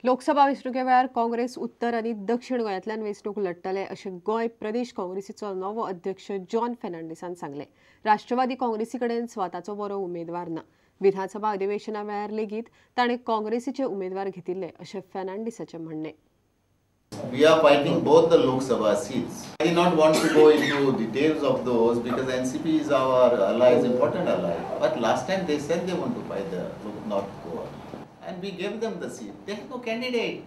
लोकसभा वेंचणुके वेळार काँग्रेस उत्तर आनी दक्षिण गोंयांतल्यान वेंचणूक लढटले अशें गोंय प्रदेश काँग्रेसीचो नवो अध्यक्ष जॉन फेर्नांडीसान सांगलें. राष्ट्रवादी काँग्रेसी कडेन स्वताचो बरो उमेदवार ना. विधानसभा अधिवेशना वेळार लेगीत ताणें काँग्रेसीचे उमेदवार घेतिल्ले अशें फेर्नांडीसाचें म्हणणें. We are fighting both the Lok Sabha seats. I do not want to go into details of those because NCP is our ally, is important ally. But last time they said they want to fight the North Goa, and we gave them the seat. They have no candidate.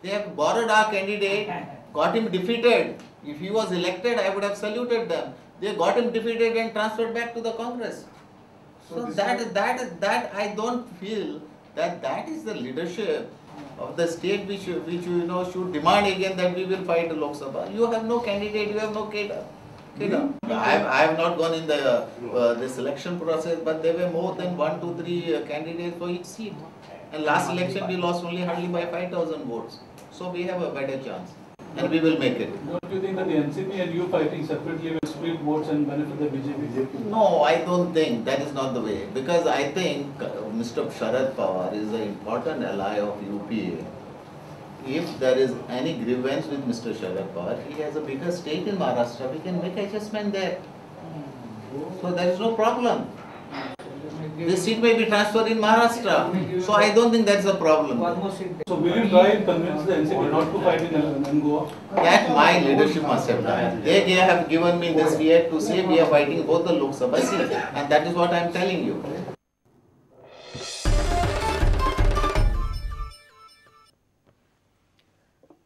They have borrowed our candidate, got him defeated. If he was elected, I would have saluted them. They got him defeated and transferred back to the Congress. So that I don't feel that is the leadership of the state which you know should demand again that we will fight the Lok Sabha. You have no candidate, you have no cadre. I have not gone in the selection process, but there were more than 1, 2, 3 candidates for each seat. And last election we lost only hardly by 5,000 votes. So we have a better chance, and we will make it. Don't you think that the NCP and you fighting separately will split votes and benefit the BJP? No, I don't think. That is not the way. Because I think Mr. Sharad Pawar is an important ally of UPA. If there is any grievance with Mr. Sharad Pawar, he has a bigger stake in Maharashtra. We can make adjustment there. So there is no problem. This seat may be transferred in Maharashtra. So I don't think that's a problem. So will you try and convince the NCP not to fight in Goa? That my leadership must have done. They have given me this fiat to say we are fighting both the Lok Sabha seats, and that is what I am telling you.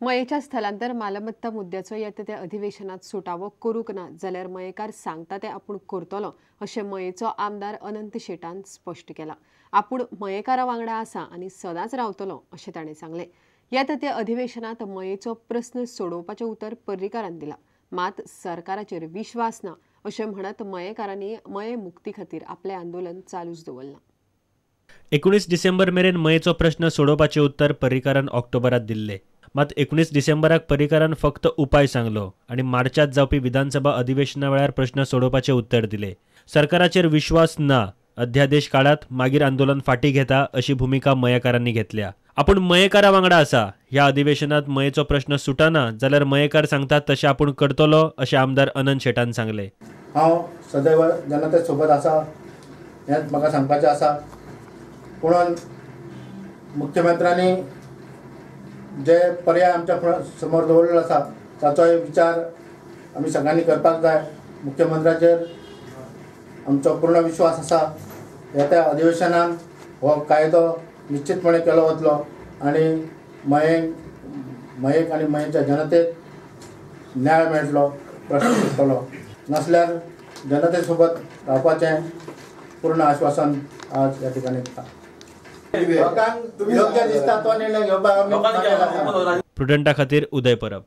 मयेच्या स्थलांतर मालमत्ता मुद्द्याचो येता त्या अधिवेशनात सुटावो करूंक ना जाल्यार मयेकार सांगता ते आपूण करतलो अशें मयेचो आमदार अनंत शेटान स्पश्ट केलां. आपूण मयेकारा वांगडा आसा आनी सदांच रावतलो अशें ताणें सांगलें. येता त्या अधिवेशनात मयेचो प्रस्न सोडोवपाचें उतर पर्रीकारान दिलां. मात सरकाराचेर विश्वास ना अशें म्हणत मयेकारांनी मये मुक्ती खातीर आपलें आंदोलन चालूच दवरलां. 19 डिसेंबर मेरेन मयेचो प्रश्न सोडोवपाचें उत्तर पर्रीकारान ऑक्टोबरात दिल्लें. मात 19 डिसेंबराक पर्रीकारान फक्त उपाय सांगलो आनी मार्चात जावपी विधानसभा अधिवेशना वेळार प्रश्न सोडोवपाचें उत्तर दिलें. सरकाराचेर विश्वास ना, अध्यादेश काळात मागीर आंदोलन फाटी घेता अशी भुमिका मयेकारांनी घेतल्या. आपूण मयेकारा वांगडा आसा, ह्या अधिवेशनात मयेचो प्रश्न सुटना जाल्यार मयेकार सांगतात तशें आपूण करतलो अशें आमदार अनंत शेटान सांगलें. हांव सदैव जनते सोबत आसा हेंच म्हाका सांगपाचें आसा. पूण मुख्यमंत्र्यांनी जे पर्याय आमच्या समोर दवरलेलो आसा ताचोय विचार आमी सगळ्यांनी करपाक जाय. मुख्यमंत्र्याचेर आमचो पूर्ण विश्वास आसा. येत्या अधिवेशनान हो कायदो निश्चितपणे केलो वतलो आनी मयेक आनी मयेच्या जनतेक न्याय मेळटलो, प्रश्न सुट्टलो. नासल्यार जनते सोबत रावपाचें पूर्ण आश्वासन आज ह्या ठिकाणी दिता. लोकांक योग्य दिसता तो निर्णय घेवपाक आमी. प्रुडंटा खातीर उदय परब.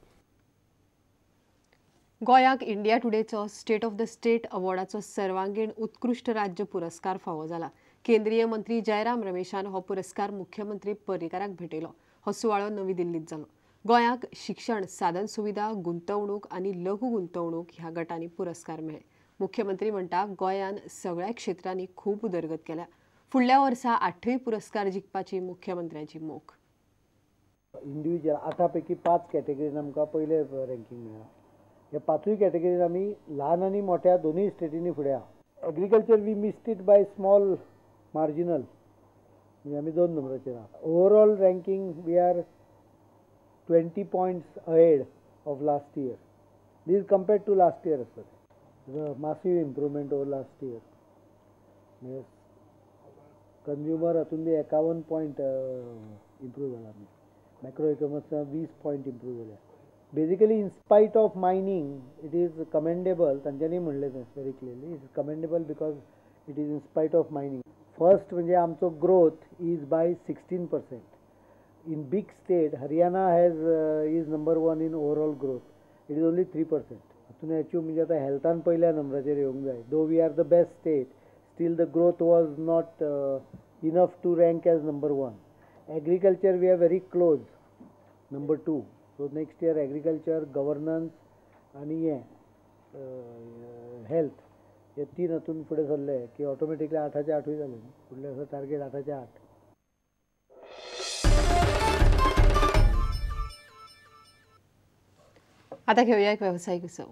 गोंयाक इंडिया टुडेचो स्टेट ऑफ the state अवॉर्डाचो सर्वांगीण उत्कृश्ट राज्य पुरस्कार फावो जाला. केंद्रीय मंत्री जयराम रमेशान हो पुरस्कार मुख्यमंत्री पर्रीकाराक भेटयलो. हो सुवाळो नवी दिल्लीत जालो. गोंयाक शिक्षण, साधन सुविधा, गुंतवणूक आनी लघु गुंतवणूक ह्या गटांनी पुरस्कार मेळ्ळे. मुख्यमंत्री म्हणटा गोंयान सगळ्या क्षेत्रांनी खूब उदरगत केल्या. फुडल्या वर्सा 8वी पुरस्कार जिखपाची मुख्यमंत्र्यांची मोख. इंडिव्हिज्युअल 8 पैकी 5 कॅटेगरीन आमकां पयले रँकींग मेळ्ळां. ह्या 5 कॅटेगरीन आमी ल्हान आनी मोठ्या दोनूय स्टेटींनी फुडें आहा. Agriculture we missed it by small marginal, म्हणजे आमी 2 नंबराचेर आहा. Overall ranking we are 20 points ahead of last year. This is compared to last year आसता. Massive improvement over last year. Consumer हातून बी 51 पॉयंट इम्प्रूव जाला. आमी मॅक्रो इकॉनॉमिक्सान 20 पॉयंट इम्प्रूव जाल्या. Basically in spite of mining it is commendable. तांच्यांनी म्हणलें तें very clearly, it is commendable because it is in spite of mining. First म्हणजे आमचो growth is by 16%. In big state Haryana has is number 1 in overall growth, it is only 3%. हातून achieve म्हणजे आतां हेल्थान पयल्या नंबराचेर येवंक जाय. Though we are the best state, still the growth was not enough to rank as number 1. Agriculture we are very close, number 2. So next year agriculture, governance आनी हें health हे 3 हातून फुडें सरले की ऑटोमॅटिकली 8च्या 8 जाले. फुडले वर्सा टार्गेट 8च्या 8. आता घेऊया एक वेवसायीक विसव.